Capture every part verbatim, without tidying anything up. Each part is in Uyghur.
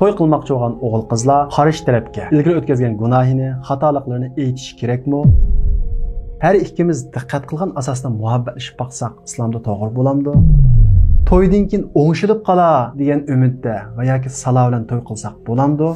توي قىلماقچى بولغان ئوغۇل-قىزلار قارشى تەرەپكە ئىلگىرى ئۆتكۈزگەن گۇناھىنى، خاتالىقلىرىنى ئېيتىشى كېرەكمۇ؟ ھەر ئىككىمىز دىققەت قىلغان ئاساستا مۇھەببەتلىشىپ باقساق، ئىسلامدا توغرا بولامدۇ؟ تويدىن كېيىن ئوڭشىلىپ قالا دېگەن ئۈمىدتە ۋە ياكى سالا بىلەن توي قىلساق بولامدۇ؟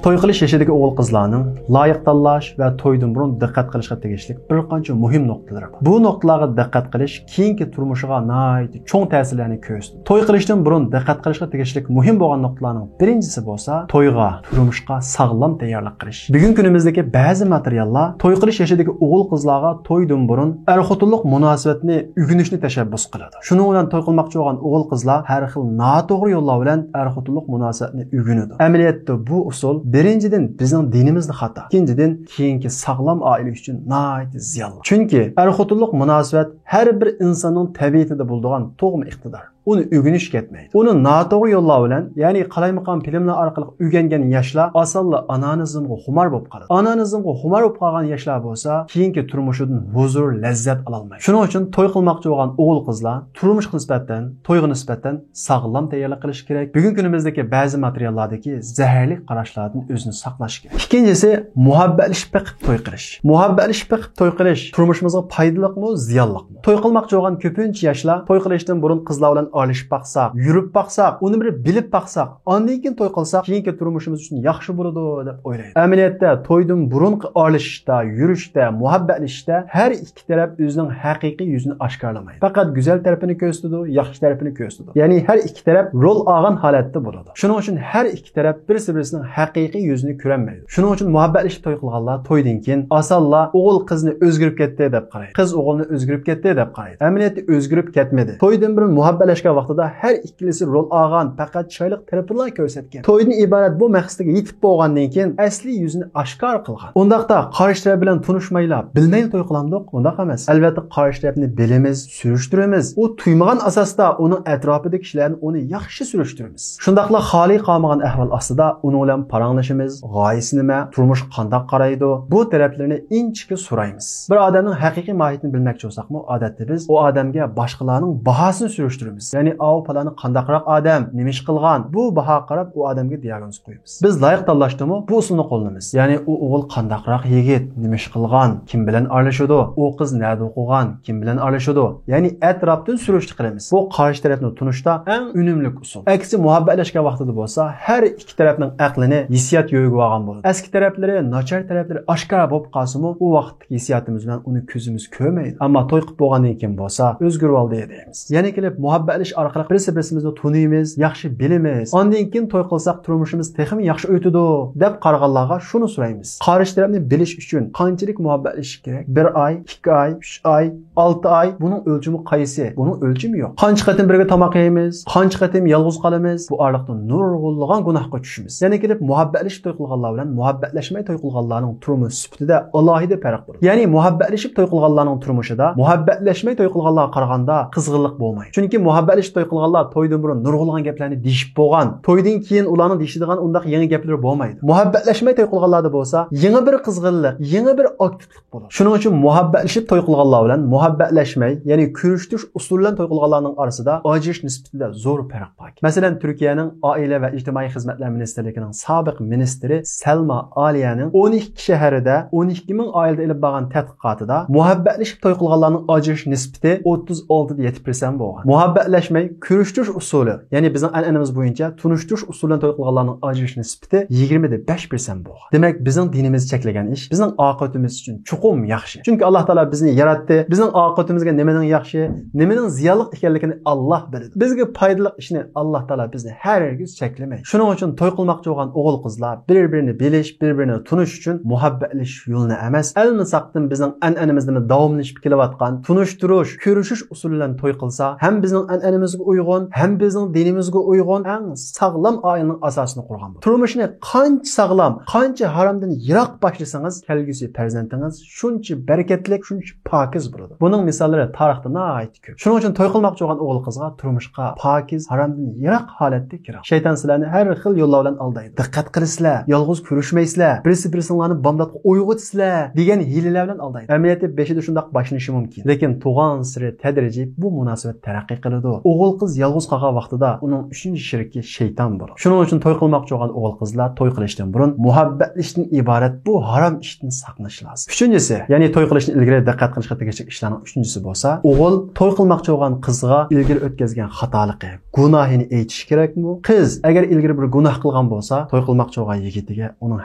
توي قىلىش يېشىدىكى ئوغۇل-قىزلارنىڭ لايىق تاللاش ۋە تويدىن بۇرۇن دىققەت قىلىشقا تېگىشلىك بىر قانچە مۇھىم نۇقتىلىرى بار. بۇ نۇقتىلارغا دىققەت قىلىش كېيىنكى تۇرمۇشىغا ناھايىتى چوڭ تەسىرلەرنى كۆرسىتىدۇ. توي قىلىشتىن بۇرۇن دىققەت قىلىشقا تېگىشلىك مۇھىم بولغان نۇقتىلارنىڭ بىرىنچىسى بولسا، تويغا، تۇرمۇشقا ساغلام تەييارلىق قىلىش. بۈگۈنكى كۈنىمىزدىكى بەزى ماتېرىياللار توي قىلىش يېشىدىكى ئوغۇل-قىزلارغا تويدىن بۇرۇن ئەر-خوتۇنلۇق مۇناسىۋەتنى ئۆگىنىشنى تەشەببۇس قىلىدۇ. شۇنىڭ بىلەن توي قىلماقچى بولغان ئوغۇل-قىزلار ھەر خىل ناتوغرا يوللار بىلەن ئەر-خوتۇنلۇق مۇناسىۋەتنى ئۆگىنىدۇ. ئەمەلىيەتتە بۇ ئۇسۇل، بىرىنچىدىن، بىزنىڭ دىنىمىزدا خاتا، ئىككىنچىدىن، كېيىنكى ساغلام ئائىلە ئۈچۈن ناھايىتى زىيانلىق. چۈنكى ئەر-خوتۇنلۇق مۇناسىۋەت ھەر بىر ئىنساننىڭ تەبىئىتىدە بولىدىغان تۇغما ئىقتىدار. ئۇنى ئۆگىنىش كەتمەيدۇ. ئۇنى ناتوغرا يوللار بىلەن، يەنى قالايمىقان فىلىملار ئارقىلىق ئۆگەنگەن ياشلار ئاسانلا ئانانىزمغا خۇمار بولۇپ قالىدۇ. ئانانىزمغا خۇمار بولۇپ قالغان ياشلار بولسا، كېيىنكى تۇرمۇشىدىن ھۇزۇر، لەززەت ئالالمايدۇ. شۇنىڭ ئۈچۈن توي قىلماقچى بولغان ئوغۇل-قىزلار تۇرمۇشقا نىسبەتەن، تويغا نىسبەتەن ساغلام تەييارلىق قىلىشى كېرەك. بۈگۈنكى كۈنىمىزدىكى بەزى ماتېرىياللاردىكى زەھەرلىك قاراشلاردىن ئۆزىنى ساقلاش كېرەك. ئىككىنچىسى، مۇھەببەتلىشىپ بېقىپ توي قىلىش. مۇھەببەتلىشىپ بېقىپ توي قىلىش تۇرمۇشىمىزغا پايدىلىقمۇ، زىيانلىقمۇ؟ توي قىلماقچى بولغان كۆپىنچە ياشلار توي قىلىشتىن بۇرۇن قىزلار بىلەن ئارىلىشىپ باقساق، يۈرۈپ باقساق، ئۇنى بىر بىلىپ باقساق، ئاندىن كېيىن توي قىلساق، كېيىنكى تۇرمۇشىمىز ئۈچۈن ياخشى بولىدۇ، دەپ ئويلايدۇ. ئەمەلىيەتتە، تويدىن بۇرۇنقى ئارىلىشىشتا، يۈرۈشتە، مۇھەببەتلىشىشتە ھەر ئىككى تەرەپ ئۆزىنىڭ ھەقىقىي يۈزىنى ئاشكارىلىمايدۇ. پەقەت گۈزەل تەرىپىنى كۆرسىتىدۇ، ياخشى تەرىپىنى كۆرسىتىدۇ. يەنى ھەر ئىككى تەرەپ رول ئالغان ھالەتتە بولىدۇ. شۇنىڭ ئۈچۈن ھەر ئىككى تەرەپ بىرسى-بىرسىنىڭ ھەقىقىي يۈزىنى كۆرەلمەيدۇ. شۇنىڭ ئۈچۈن مۇھەببەتلىشىپ توي قىلغانلار تويدىن كېيىن ئاسانلا ئوغۇل قىزنى ئۆزگىرىپ كەتتى دەپ قارايدۇ. قىز ئوغۇلنى ئۆزگىرىپ كەتتى دەپ قارايدۇ. ئەمەلىيەتتە ئۆزگىرىپ كەتمىدى. تويدىن بۇرۇن مۇھەببەتلەشكەن ۋاقتىدا ھەر ئىككىلىسى رول ئالغان، پەقەت چىرايلىق تەرىپىنىلا كۆرسەتكەن. تويدىن ئىبارەت بۇ مەقسىتىگە يېتىپ بولغاندىن كېيىن ئەسلىي يۈزىنى ئاشكارا قىلغان. ئۇنداقتا قارشى تەرەپ بىلەن تونۇشمايلا، بىلمەيلا توي قىلامدۇق؟ ئۇنداق ئەمەس. ئەلۋەتتە، قارشى تەرەپنى بىلىمىز، سۈرۈشتۈرىمىز. ئۇ تۇيمىغان ئاساستا ئۇنىڭ ئەتراپىدىكى كىشىلەرنى ئۇنى ياخشى سۈرۈشتۈرىمىز. شۇنداقلا خالىي قالمىغان ئەھۋال ئاستىدا ئۇنىڭ بىلەن پاراڭلىشىمىز، غايىسى نېمە، تۇرمۇشقا قانداق قارايدۇ، بۇ تەرەپلىرىنى ئىنچىكە سورايمىز. بىر ئادەمنىڭ ھەقىقىي ماھىيىتىنى بىلمەكچى بولساقمۇ، ئادەتتە بىز ئۇ ئادەمگە باشقىلارنىڭ باھاسىنى سۈرۈشتۈرىمىز. يەنى، ئاۋۇ پالانى قانداقراق ئادەم، نېمە ئىش قىلغان، بۇ باھاغا قاراپ ئۇ ئادەمگە دىياگنوز قويىمىز. بىز لايىق تاللاشتىمۇ بۇ ئۇسۇلنى قوللىنىمىز. يەنى ئۇ ئوغۇل قانداقراق يىگىت، نېمە ئىش قىلغان، كىم بىلەن ئارىلىشىدۇ، ئۇ قىز نەدە ئوقۇغان، كىم بىلەن ئارىلىشىدۇ؟ يەنى ئەتراپتىن سۈرۈشتە قىلىمىز. بۇ قارشى تەرەپنى تونۇشتا ئەڭ ئۈنۈملۈك ئۇسۇل. ئەكسى، مۇھەببەتلەشكەن ۋاقتىدا بولسا ھەر ئىككى تەرەپنىڭ ئەقلىنى ھېسسىيات يۆگىۋالغان بولىدۇ. ئەسكى تەرەپلىرى، ناچار تەرەپلىرى ئاشكارا بولۇپ قالسىمۇ، ئۇ ۋاقىت ھېسسىياتىمىز بىلەن ئۇنى كۆزىمىز كۆرمەيدۇ. ئەمما توي قىلىپ بولغاندىن كېيىن بولسا ئۆزگىرىۋالدى دەيمىز. يەنە كېلىپ مۇھەببەتلىشىش ئارقىلىق بىرسى بىرسىمىزنى تونۇيمىز، ياخشى بىلىمىز. ئاندىن كېيىن توي قىلساق تۇرمۇشىمىز تېخىمۇ ياخشى ئۆتىدۇ دەپ قارىغانلارغا شۇنى سورايمىز. قارشى تەرەپنى بىلىش ئۈچۈن قانچىلىك مۇھەببەتلىشىش كېرەك؟ بىر ئاي، ئىككى ئاي، ئۈچ ئاي، ئالتە ئاي. بۇنىڭ ئۆلچىمى قايسى؟ بۇنىڭ ئۆلچىمى يوق. قانچە قېتىم بىرگە تاماق يەيمىز؟ قانچە قېتىم يالغۇز قالىمىز؟ بۇ ئارىلىقتا نۇرغۇنلىغان گۇناھقا چۈشىمىز. يەنە كېلىپ مۇھەببەتلىشىپ توي قىلغانلار بىلەن مۇھەببەتلەشمەي توي قىلغانلارنىڭ تۇرمۇش سۈپىتىدە ئالاھىدە پەرق بولىدۇ. يەنى مۇھەببەتلىشىپ توي قىلغانلارنىڭ تۇرمۇشىدا مۇھەببەتلەشمەي توي قىلغانلارغا قارىغاندا قىزغىنلىق بولمايدۇ. چۈنكى مۇھەببەتلىشىپ توي قىلغانلار تويدىن بۇرۇن نۇرغۇنلىغان گەپلەرنى دېيىشىپ بولغان. تويدىن كېيىن ئۇلارنىڭ دېيىشىدىغان ئۇنداق يېڭى گەپلىرى بولمايدۇ. مۇھەببەتلەشمەي توي قىلغانلاردا بولسا يېڭى بىر قىزغىنلىق، يېڭى بىر ئاكتىپلىق بولىدۇ. شۇنىڭ ئۈچۈن مۇھەببەتلىشىپ توي قىلغانلار بىلەن مۇھەببەتلەشمەي، يەنى كۆرۈشتۈرۈش ئۇسۇلى بىلەن توي قىلغانلارنىڭ ئارىسىدا ئاجرىشىش نىسبىتىدە زور پەرق بار. مەسىلەن، تۈركىيەنىڭ ئائىلە ۋە ئىجتىمائىي خىزمەتلەر مىنىستىرلىكىنىڭ سابىق مىنىستىرى سەلما ئالىيەنىڭ ئون ئىككى شەھىرىدە ئون ئىككى مىڭ ئائىلىدە ئېلىپ بارغان تەتقىقاتىدا مۇھەببەتلىشىپ توي قىلغانلارنىڭ ئاجرىشىش نىسبىتى ئوتتۇز ئالتىدە يەتتە پىرسەنت بولغان. مۇھەببەتلەشمەي كۆرۈشتۈرۈش ئۇسۇلى، يەنى بىزنىڭ ئەنئەنىمىز بويىچە تونۇشتۇرۇش ئۇسۇلى بىلەن توي قىلغانلارنىڭ ئاجرىشىش نىسبىتى يىگىرمىدە بەش پىرسەنت بولغان. دېمەك، بىزنىڭ دىنىمىز چەكلىگەن ئىش بىزنىڭ ئاقىۋىتىمىز ئۈچۈن چوقۇم ياخشى. چۈنكى ئاللا تائالا بىزنى ياراتتى، بىزنىڭ ئاقىۋىتىمىزگە نېمىنىڭ ياخشى، نېمىنىڭ زىيانلىق ئىكەنلىكىنى ئاللا بىلىدۇ. بىزگە پايدىلىق ئىشنى ئاللا تائالا بىزنى ھەرگىز چەكلىمەيدۇ. شۇنىڭ ئۈچۈن توي قىلماقچى بولغان ئوغۇل-قىزلار بىر-بىرىنى بىلىش، بىر-بىرىنى تونۇش ئۈچۈن مۇھەببەتلىشىش يولىنى ئەمەس، ئەلمىساقتىن بىزنىڭ ئەنئەنىمىزدىن داۋاملىشىپ كېلىۋاتقان تونۇشتۇرۇش، كۆرۈشۈش ئۇسۇلى بىلەن توي قىلسا، ھەم بىزنىڭ ئەنئەنە دىنىمىزگە ئۇيغۇن، ھەم بىزنىڭ دىنىمىزگە ئۇيغۇن، ئەڭ ساغلام ئائىلىنىڭ ئاساسىنى قۇرغان بولىدۇ. تۇرمۇشنى قانچە ساغلام، قانچە ھارامدىن يىراق باشلىسىڭىز، كەلگۈسى پەرزەنتىڭىز شۇنچە بەرىكەتلىك، شۇنچە پاكىز بولىدۇ. بۇنىڭ مىساللىرى تارىختا ناھايىتى كۆپ. شۇنىڭ ئۈچۈن توي قىلماقچى بولغان ئوغۇل قىزغا تۇرمۇشقا پاكىز، ھارامدىن يىراق ھالەتتە كىرىڭ. شەيتان سىلەرنى ھەر خىل يوللار بىلەن ئالدايدۇ. دىققەت قىلىسىلەر، يالغۇز كۆرۈشمەيسىلەر، بىرسى بىرسىڭلارنى بامداتقا ئويغىتىسىلەر دېگەن ھىيلىلەر بىلەن ئالدايدۇ. ئەمەلىيەتتە بېشىدا شۇنداق باشلىنىشى مۇمكىن، لېكىن تۇغانسېرى تەدرىجىي بۇ مۇناسىۋەت تەرەققىي قىلىدۇ. ئوغۇل قىز يالغۇز قالغان ۋاقتىدا ئۇنىڭ ئۈچىنچى شېرىكى شەيتان بولىدۇ. شۇنىڭ ئۈچۈن توي قىلماقچى بولغان ئوغۇل قىزلار توي قىلىشتىن بۇرۇن مۇھەببەتلىشىشتىن ئىبارەت بۇ ھارام ئىشتىن ساقلىنىش لازىم. ئۈچىنچىسى، يەنى توي قىلىشتىن ئىلگىرى دىققەت قىلىشقا تېگىشلىك ئىشلارنىڭ ئۈچىنچىسى بولسا، ئوغۇل توي قىلماقچى بولغان قىزغا ئىلگىرى ئۆتكۈزگەن خاتالىقى، گۇناھىنى ئېيتىشى كېرەكمۇ؟ قىز ئەگەر ئىلگىرى بىر گۇناھ قىلغان بولسا، توي قىلماقچى بولغان يىگىتىگە ئۇنىڭ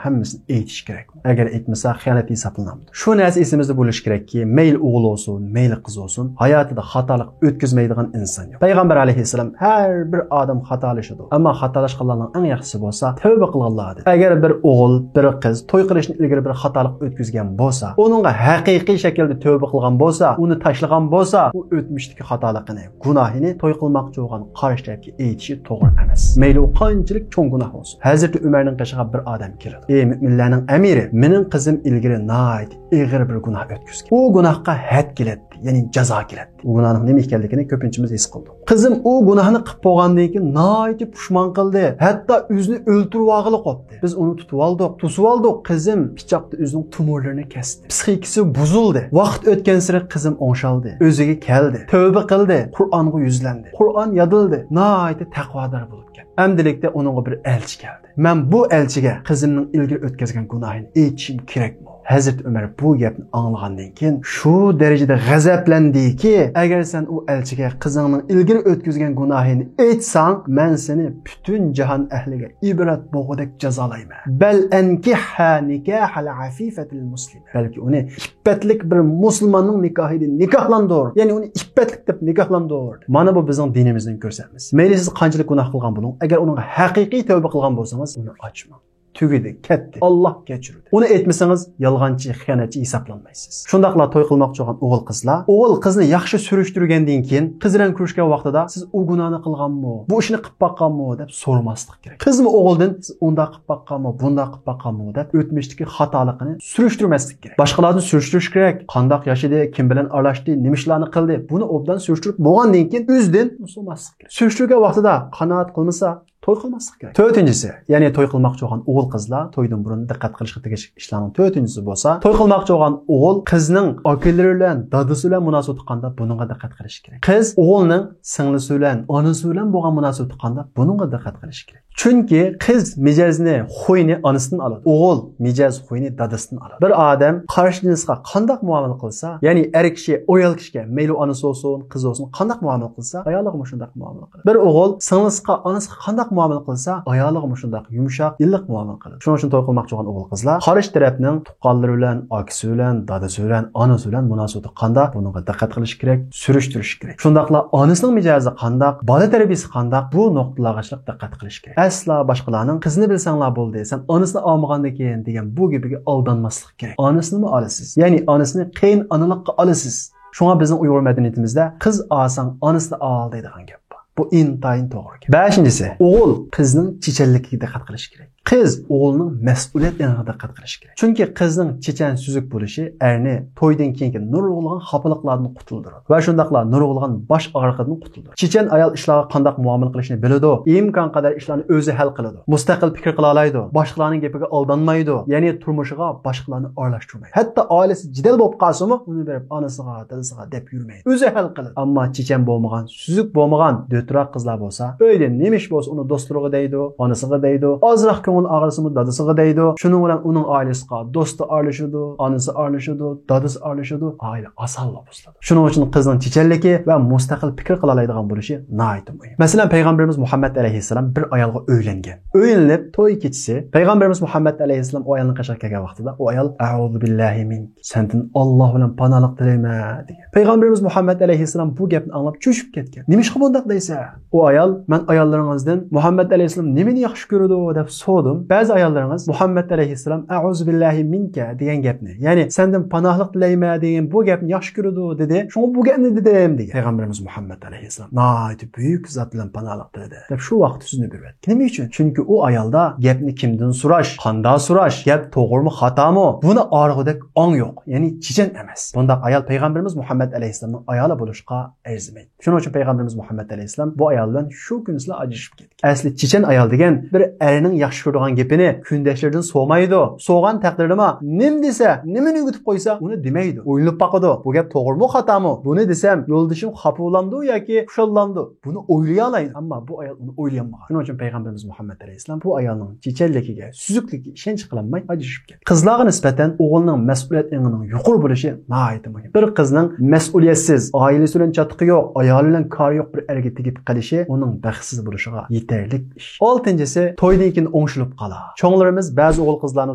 ھەممىسىنى ئېيتىشى كېرەكمۇ؟ ئەگەر ئېيتمىسا، خىيانەت ھېسابلىنامدۇ؟ شۇ نەرسە ئېسىمىزدە بولۇشى كېرەككى، مەيلى ئوغۇل بولسۇن، مەيلى قىز بولسۇن، ھاياتىدا خاتالىق ئۆتكۈزمەيدىغان ئىنسان يوق. پەيغەمبەر ئەلەيھىسسالام، ھەر بىر ئادەم خاتالىشىدۇ، ئەمما خاتالاشقانلارنىڭ ئەڭ ياخشىسى بولسا تەۋبە قىلغانلاردىن. ئەگەر بىر ئوغۇل، بىر قىز توي قىلىشتىن ئىلگىرى بىر خاتالىق ئۆتكۈزگەن بولسا، ئۇنىڭغا ھەقىقىي شەكىلدە تەۋبە قىلغان بولسا، ئۇنى تاشلىغان بولسا، ئۇ ئۆتمۈشتىكى خاتالىقىنى، گۇناھىنى توي قىلماقچى بولغان قارشى تەرەپكە ئېيتىشى توغرا ئەمەس. مەيلى ئۇ قانچىلىك چوڭ گۇناھ بولسۇن. ھەزرىتى ئۆمەرنىڭ قېشىغا بىر ئادەم كېلىدۇ. ئەي مۆمىنلەرنىڭ ئەمىرى، مېنىڭ قىزىم ئىلگىرى ناھايىتى ئېغىر بىر گۇناھ ئۆتكۈزگەن. ئۇ گۇناھقا ھەد كېلەتتى، يەنى جازا كېلەتتى. ئۇ گۇناھنىڭ نېمە ئىكەنلىكىنى كۆپىنچىمىز ھېس قىلدۇق. قىزىم ئۇ گۇناھنى قىلىپ بولغاندىن كېيىن ناھايىتى پۇشمان قىلدى. ھەتتا ئۆزىنى ئۆلتۈرۈۋالغىلى قوپتى. بىز ئۇنى تۇتۇۋالدۇق، توسۇۋالدۇق. قىزىم پىچاقتا ئۆزىنىڭ تومۇرلىرىنى كەستى. پسىخىكىسى بۇزۇلدى. ۋاقىت ئۆتكەنسېرى قىزىم ئوڭشالدى، ئۆزىگە كەلدى، تەۋبە قىلدى، قۇرئانغا يۈزلەندى. قۇرئان يادىلدى، ناھايىتى تەقۋادار بولۇپ كەتتى. ئەمدىلىكتە ئۇنىڭغا بىر ئەلچى كەلدى. مەن بۇ ئەلچىگە قىزىمنىڭ ئىلگىرى ئۆتكۈزگەن گۇناھىنى ئېيتىشىم كېرەكمۇ؟ ھەزرىتى ئۆمەر بۇ گەپنى ئاڭلىغاندىن كېيىن شۇ دەرىجىدە غەزەپلەندىكى، ئەگەر سەن ئۇ ئەلچىگە قىزىڭنىڭ ئىلگىرى ئۆتكۈزگەن گۇناھىنى ئېيتساڭ، مەن سېنى پۈتۈن جاھان ئەھلىگە ئىبرەت بولغۇدەك جازالايمەن. بەل ئەنكىھھا نىكاھەل ئەفىفەتىل مۇسلىمە. بەلكى ئۇنى ئىپپەتلىك بىر مۇسۇلماننىڭ نىكاھىدا نىكاھلاندۇر. يەنى ئۇنى ئىپپەتلىك دەپ نىكاھلاندۇر. مانا بۇ بىزنىڭ دىنىمىزنىڭ كۆرسەتمىسى. مەيلى سىز قانچىلىك گۇناھ قىلغان بولۇڭ، ئەگەر ئۇنىڭغا ھەقىقىي تەۋبە قىلغان بولسىڭىز، ئۇنى ئاچماڭ. تۈگىدى، كەتتى. ئاللا كەچۈردى. ئۇنى ئېيتمىسىڭىز، يالغانچى، خىيانەتچى ھېسابلانمايسىز. شۇنداقلا توي قىلماقچى بولغان ئوغۇل قىزلار، ئوغۇل قىزنى ياخشى سۈرۈشتۈرگەندىن كېيىن، قىز بىلەن كۆرۈشكەن ۋاقتىدا، سىز ئۇ گۇناھنى قىلغانمۇ، بۇ ئىشنى قىلىپ باققانمۇ دەپ سورىماسلىق كېرەك. قىزمۇ ئوغۇلدىن، سىز ئۇنداق قىلىپ باققانمۇ، بۇنداق قىلىپ باققانمۇ دەپ ئۆتمۈشتىكى خاتالىقىنى سۈرۈشتۈرمەسلىك كېرەك. باشقىلاردىن سۈرۈشتۈرۈش كېرەك. قانداق ياشىدى، كىم بىلەن ئارىلاشتى، نېمە ئىشلارنى قىلدى، بۇنى ئوبدان سۈرۈشتۈرۈپ بولغاندىن كېيىن ئۆزىدىن سورىماسلىق كېرەك. سۈرۈشتۈرگەن ۋاقتىدا قانائەت قىلمىسا، توي قىلماسلىق كېرەك. تۆتىنچىسى، يەنى توي قىلماقچى بولغان ئوغۇل قىزلار تويدىن بۇرۇن دىققەت قىلىشقا تېگىشلىك ئىشلارنىڭ تۆتىنچىسى بولسا، توي قىلماقچى بولغان ئوغۇل قىزنىڭ ئاكىلىرى بىلەن، دادىسى بىلەن مۇناسىۋىتى قانداق، بۇنىڭغا دىققەت قىلىش كېرەك. قىز ئوغۇلنىڭ سىڭلىسى بىلەن، ئانىسى بىلەن بولغان مۇناسىۋىتى قانداق، بۇنىڭغا دىققەت قىلىش كېرەك. چۈنكى قىز مىجەزنى، خۇينى ئانىسىدىن ئالىدۇ. ئوغۇل مىجەز، خۇينى دادىسىدىن ئالىدۇ. بىر ئادەم قارشى جىنسقا قانداق مۇئامىلە قىلسا، يەنى ئەر كىشى ئايال كىشىگە، مەيلى ئانىسى بولسۇن، قىزى بولسۇن، قانداق مۇئامىلە قىلسا، ئايالىغىمۇ شۇنداق مۇئامىلە قىلىدۇ. بىر ئوغۇل سىڭلىسىغا، ئانىسىغا قانداق مۇئامىلە قىلسا، ئايالىغىمۇ شۇنداق يۇمشاق، ئىللىق مۇئامىلە قىلىدۇ. شۇنىڭ ئۈچۈن توي قىلماقچى بولغان ئوغۇل قىزلار قارشى تەرەپنىڭ تۇغقانلىرى بىلەن، ئاكىسى بىلەن، دادىسى بىلەن، ئانىسى بىلەن مۇناسىۋىتى قانداق، بۇنىڭغا دىققەت قىلىش كېرەك، سۈرۈشتۈرۈش كېرەك. شۇنداقلا ئانىسىنىڭ مىجەزى قانداق، بالا تەربىيىسى قانداق، بۇ نۇقتىلارغا دىققەت قىلىش كېرەك. ئەسلا باشقىلارنىڭ «قىزنى بىلسەڭلار بولدى، سەن ئانىسىنى ئالمىغاندىكىن» دېگەن بۇ گېپىگە ئالدانماسلىق كېرەك. ئانىسىنىمۇ ئالىسىز. يەنى ئانىسىنى قېيىن ئانىلىققا ئالىسىز. شۇڭا بىزنىڭ ئۇيغۇر مەدەنىيىتىمىزدە «قىز ئالساڭ، ئانىسىنى ئال» دەيدىغان گەپ بار. بۇ ئىنتايىن توغرا گەپ. بەشىنچىسى، ئوغۇل قىزنىڭ چېچەنلىكىگە دىققەت قىلىش كېرەك. قىز ئوغۇلنىڭ مەسئۇلىيەت ئېڭىغا دىققەت قىلىشى كېرەك. چۈنكى قىزنىڭ چېچەن سۈزۈك بولۇشى ئەرنى تويدىن كېيىنكى نۇرغۇنلىغان خاپىلىقلاردىن قۇتۇلدۇرىدۇ ۋە شۇنداقلا نۇرغۇنلىغان باش ئاغرىقىدىن قۇتۇلدۇرىدۇ. چېچەن ئايال ئىشلارغا قانداق مۇئامىلە قىلىشنى بىلىدۇ، ئىمكان قەدەر ئىشلارنى ئۆزى ھەل قىلىدۇ، مۇستەقىل پىكىر قىلالايدۇ، باشقىلارنىڭ گېپىگە ئالدانمايدۇ، يەنى تۇرمۇشىغا باشقىلارنى ئارىلاشتۇرمايدۇ. ھەتتا ئائىلىسى جېدەل بولۇپ قالسىمۇ، ئۇنى بېرىپ ئانىسىغا، دادىسىغا دەپ يۈرمەيدۇ. ئۆزى ھەل قىلىدۇ. ئەمما چېچەن بولمىغان، سۈزۈك بولمىغان دۆتراق قىزلار بولسا، ئۆيدە نېمە ئىش بولسا، ئۇنى دوستلىرىغا دەيدۇ، ئانىسىغا دەيدۇ. ئازراق كۆڭۈل ئاغرىسىمۇ دادىسىغا دەيدۇ. شۇنىڭ بىلەن ئۇنىڭ ئائىلىسىغا دوستى ئارىلىشىدۇ، ئانىسى ئارىلىشىدۇ، دادىسى ئارىلىشىدۇ. ئائىلە ئاسانلا بۇزۇلىدۇ. شۇنىڭ ئۈچۈن قىزنىڭ چېچەنلىكى ۋە مۇستەقىل پىكىر قىلالايدىغان بولۇشى ناھايىتى مۇھىم. مەسىلەن، پەيغەمبىرىمىز مۇھەممەد ئەلەيھىسسالام بىر ئايالغا ئۆيلەنگەن. ئۆيلىنىپ توي كېچىسى پەيغەمبىرىمىز مۇھەممەد ئەلەيھىسسالام ئۇ ئايالنىڭ قېشىغا كەلگەن ۋاقتىدا ئۇ ئايال «ئەئۇزۇ بىللاھى مىنك، سەندىن ئاللا بىلەن پاناھلىق تىلەيمەن» دېگەن. پەيغەمبىرىمىز مۇھەممەد ئەلەيھىسسالام بۇ گەپنى ئاڭلاپ چۆچۈپ كەتكەن. «نېمىشقا بۇنداق دەيسەن؟» ئۇ ئايال، مەن ئاياللىرىڭىزدىن مۇھەممەد ئەلەيھىسسالام نېمىنى ياخشى كۆرىدۇ دەپ سورىدىم. بەزى ئاياللىرىڭىز مۇھەممەد ئەلەيھىسسالام ئەئۇزۇ بىللاھى مىنكە دېگەن گەپنى، يەنى سەندىن پاناھلىق تىلەيمەن دېگەن بۇ گەپنى ياخشى كۆرىدۇ دېدى. شۇڭا بۇ گەپنى دېدىم دېگەن. پەيغەمبىرىمىز مۇھەممەد ئەلەيھىسسالام ناھايىتى بۈيۈك زات بىلەن پاناھلىق تىلىدى دەپ شۇ ۋاقىتتا سۆزىنى بېرىۋەتكەن. نېمە ئۈچۈن؟ چۈنكى ئۇ ئايالدا گەپنى كىمدىن سوراش، قانداق سوراش، گەپ توغرىمۇ خاتامۇ، بۇنى ئاڭلىغۇدەك ئاڭ يوق، يەنى چېچەن ئەمەس. بۇنداق ئايال پەيغەمبىرىمىز مۇھەممەد ئەلەيھىسسالامنىڭ ئايالى بولۇشقا ئەرزىمەيدۇ. شۇنىڭ ئۈچۈن پەيغەمبىرىمىز مۇھەممەد ئەلەيھىسسالام بۇ ئايال بىلەن شۇ كۈنىسىلا ئاجرىشىپ كەتكەن. ئەسلى چېچەن ئايال دېگەن بىر ئەرنىڭ ياخشى كۆرىدىغان گېپىنى كۈندەشلىرىدىن سورىمايدۇ. سورىغان تەقدىردىمۇ نېمە دېسە، نېمىنى ئۆگىتىپ قويسا، ئۇنى دېمەيدۇ. ئويلىنىپ باقىدۇ. بۇ گەپ توغرىمۇ خاتامۇ؟ بۇنى دېسەم، يولدىشىم خاپا بولامدۇ ياكى خۇشاللىنامدۇ؟ بۇنى ئويلىيالايدۇ. ئەمما بۇ ئايال ئۇنى ئويلىيالمىغان. شۇنىڭ ئۈچۈن پەيغەمبىرىمىز مۇھەممەد ئەلەيھىسسالام بۇ ئايالنىڭ چېچەنلىكىگە، سۈزۈكلۈكىگە ئىشەنچ قىلالماي ئاجرىشىپ كەتكەن. قىزلارغا نىسبەتەن ئوغۇلنىڭ مەسئۇلىيەت ئېڭىنىڭ يۇقىرى بولۇشى ناھايىتى مۇھىم. بىر قىزنىڭ مەسئۇلىيەتسىز، ئائىلىسى بىلەن چاتىقى يوق، ئايالى بىلەن كارى يوق بىر ئەرگە تېگىپ قېلىشى ئۇنىڭ بەختسىز بولۇشىغا يېتەرلىك ئىش. ئالتىنچىسى، تويدىن كېيىن ئوڭشىلىپ قالا. چوڭلىرىمىز بەزى ئوغۇل قىزلارنى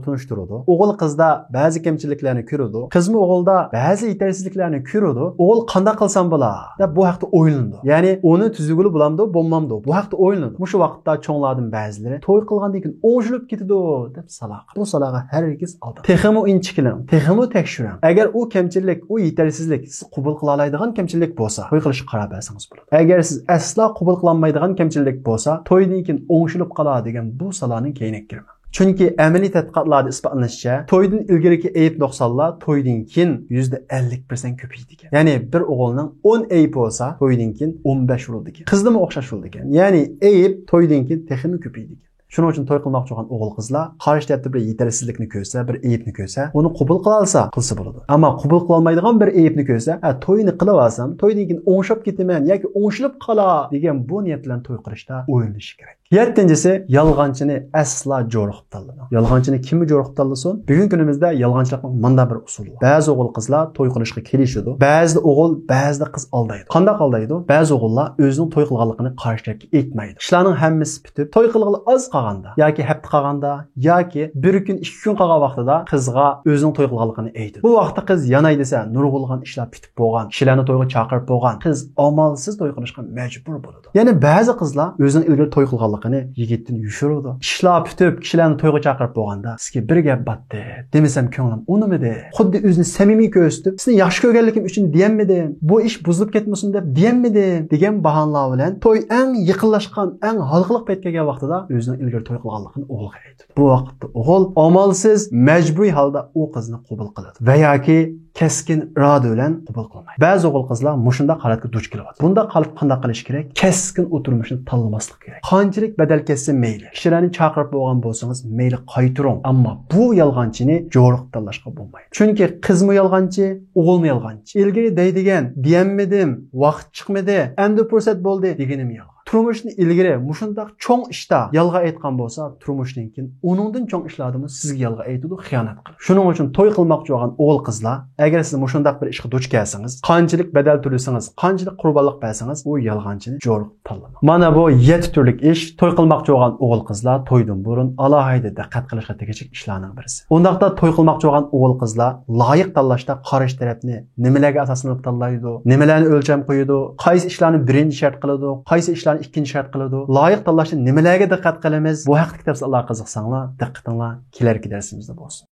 تونۇشتۇرىدۇ. ئوغۇل قىزدا بەزى كەمچىلىكلەرنى كۆرىدۇ، قىزمۇ ئوغۇلدا بەزى يېتەرسىزلىكلەرنى كۆرىدۇ. ئوغۇل قانداق قىلسام بولا دەپ بۇ ھەقتە ئويلىنىدۇ. يەنى ئۇنى تۈزىگىلى بولامدۇ، بولمامدۇ؟ بۇ ھەقتە ئويلىنىدۇ. مۇشۇ ۋاقىتتا چوڭلاردىن بەزىلىرى توي قىلغاندىن كېيىن ئوڭشىلىپ كېتىدۇ دەپ سالا قىلىدۇ. بۇ سالاغا ھەرگىز ئالدىنىڭ. تېخىمۇ ئىنچىكىلىڭ، تېخىمۇ تەكشۈرۈڭ. ئەگەر ئۇ كەمچىلىك، ئۇ يېتەرسىزلىك سىز قوبۇل قىلالايدىغان كەمچىلىك بولسا، توي قىلىشقا قارار بەرسىڭىز بولىدۇ. ئەگەر سىز ئەسلا قوبۇل قىلالمايدىغان كەمچىلىك بولسا، تويدىن كېيىن ئوڭشىلىپ قالا دېگەن بۇ سالاغا كەينىگە كىرمەڭ. چۈنكى ئەمەلىي تەتقىقاتلاردا ئىسپاتلىنىشىچە، تويدىن ئىلگىرىكى ئەيىب نۇقسانلار تويدىن كېيىن يۈزدە ئەللىك پىرسەنت كۆپىيىدىكەن. يەنى بىر ئوغۇلنىڭ ئون ئەيىبى بولسا، تويدىن كېيىن ئون بەش بولىدىكەن. قىزدىمۇ ئوخشاش بولىدىكەن. يەنى ئەيىب تويدىن كېيىن تېخىمۇ كۆپىيىدىكەن. شۇنىڭ ئۈچۈن توي قىلماقچى بولغان ئوغۇل قىزلار قارشى تەرەپتە بىر يېتەرسىزلىكنى كۆرسە، بىر ئەيىبنى كۆرسە، ئۇنى قوبۇل قىلالىسا قىلسا بولىدۇ. ئەمما قوبۇل قىلالمايدىغان بىر ئەيىبنى كۆرسە، ھە، توينى قىلىۋالسام، تويدىن كېيىن ئوڭشاپ كېتىمەن ياكى ئوڭشىلىپ قالا دېگەن بۇ نىيەت بىلەن توي قىلىشتا ئويلىنىشى كېرەك. يەتتىنچىسى، يالغانچىنى ئەسلا جورۇقۇپ تاللىماڭ. يالغانچىنى كىممۇ جورۇقۇپ تاللىسۇن؟ بۈگۈنكى كۈنىمىزدە يالغانچىلىقنىڭ مۇنداق بىر ئۇسۇلى بار. بەزى ئوغۇل قىزلار توي قىلىشقا كېلىشىدۇ. بەزىدە ئوغۇل، بەزىدە قىز ئالدايدۇ. قانداق ئالدايدۇ؟ بەزى ئوغۇللار ئۆزىنىڭ توي قىلغانلىقىنى قارشى تەرەپكە ئېيتمايدۇ. ئىشلارنىڭ ھەممىسى پۈتۈپ، توي قىلغىلى ئاز قالغاندا ياكى ھەپتە قالغاندا ياكى بىر كۈن، ئىككى كۈن قالغان ۋاقتىدا قىزغا ئۆزىنىڭ توي قىلغانلىقىنى ئېيتىدۇ. بۇ ۋاقىتتا قىز ياناي دېسە، نۇرغۇنلىغان ئىشلار پۈتۈپ بولغان، كىشىلەرنى تويغا چاقىرىپ بولغان، قىز ئامالسىز توي قىلىشقا مەجبۇر بولىدۇ. يەنە بەزى قىزلار ئۆزىنىڭ ئىلگىرى توي قىلغانلىقىنى يىگىتتىن يوشۇرىدۇ. ئىشلار پۈتۈپ، كىشىلەرنى تويغا چاقىرىپ بولغاندا، سىزگە بىر گەپ باتتى دېمىسەم كۆڭلۈم ئۇنىمىدى. خۇددى ئۆزىنى سەمىمىي كۆرسىتىپ، سېنى ياخشى كۆرگەنلىكىم ئۈچۈن دېيەلمىدىم، بۇ ئىش بۇزۇلۇپ كەتمىسۇن دەپ دېيەلمىدىم دېگەن باھانىلار بىلەن توي ئەڭ يېقىنلاشقان، ئەڭ ھالقىلىق پەيت كەلگەن ۋاقتىدا ئۆزىنىڭ ئىلگىرى توي قىلغانلىقىنى ئوغۇلغا ئېيتىدۇ. بۇ ۋاقىتتا ئوغۇل ئامالسىز، مەجبۇرىي ھالدا ئۇ قىزنى قوبۇل قىلىدۇ ۋە ياكى كەسكىن ئىرادە بىلەن قوبۇل قىلمايدۇ. بەزى ئوغۇل قىزلار مۇشۇنداق ھالەتكە دۇچ كېلىۋاتىدۇ. بۇنداق ھالەتتە قانداق قىلىش كېرەك؟ كەسكىن ئۇ تۇرمۇشنى تاللىماسلىق كېرەك. قانچىلىك بەدەل كەتسە مەيلى. كىشىلەرنى چاقىرىپ بولغان بولسىڭىز مەيلى قايتۇرۇڭ. ئەمما بۇ يالغانچىنى جورۇقۇپ تاللاشقا بولمايدۇ. چۈنكى قىزمۇ يالغانچى، ئوغۇلمۇ يالغانچى. ئىلگىرى دەيدىگەن، دېيەلمىدىم، ۋاقىت چىقمىدى، ئەمدى پۇرسەت بولدى دېگىنىمۇ يالغان. تۇرمۇشنى ئىلگىرى مۇشۇنداق چوڭ ئىشتا يالغان ئېيتقان بولسا، تۇرمۇشتىن كېيىن ئۇنىڭدىن چوڭ ئىشلاردىمۇ سىزگە يالغان ئېيتىدۇ، خىيانەت قىلىدۇ. شۇنىڭ ئۈچۈن توي قىلماقچى بولغان ئوغۇل قىزلار، ئەگەر سىز مۇشۇنداق بىر ئىشقا دۇچ كەلسىڭىز، قانچىلىك بەدەل تۆلىسىڭىز، قانچىلىك قۇربانلىق بەرسىڭىز، ئۇ يالغانچىنى جورۇقۇپ تاللىماڭ. مانا بۇ يەتتە تۈرلۈك ئىش توي قىلماقچى بولغان ئوغۇل قىزلار تويدىن بۇرۇن ئالاھىدە دىققەت قىلىشقا تېگىشلىك ئىشلارنىڭ بىرسى. ئۇنداقتا توي قىلماقچى بولغان ئوغۇل قىزلار لايىق تاللاشتا قارشى تەرەپنى نېمىلەرگە ئاساسلىنىپ تاللايدۇ؟ نېمىلەرنى ئۆلچەم قويىدۇ؟ قايسى ئىشلارنى بىرىنچى شەرت قىلىدۇ؟ قايسى ئىشلارنى ئىككىنچى شەرت قىلىدۇ؟ لايىق تاللاشتا نېمىلەرگە دىققەت قىلىمىز؟ بۇ ھەقتىكى تەپسىلاتلارغا قىزىقساڭلار، دىققىتىڭلار كېلەركى دەرسىمىزدە بولسۇن.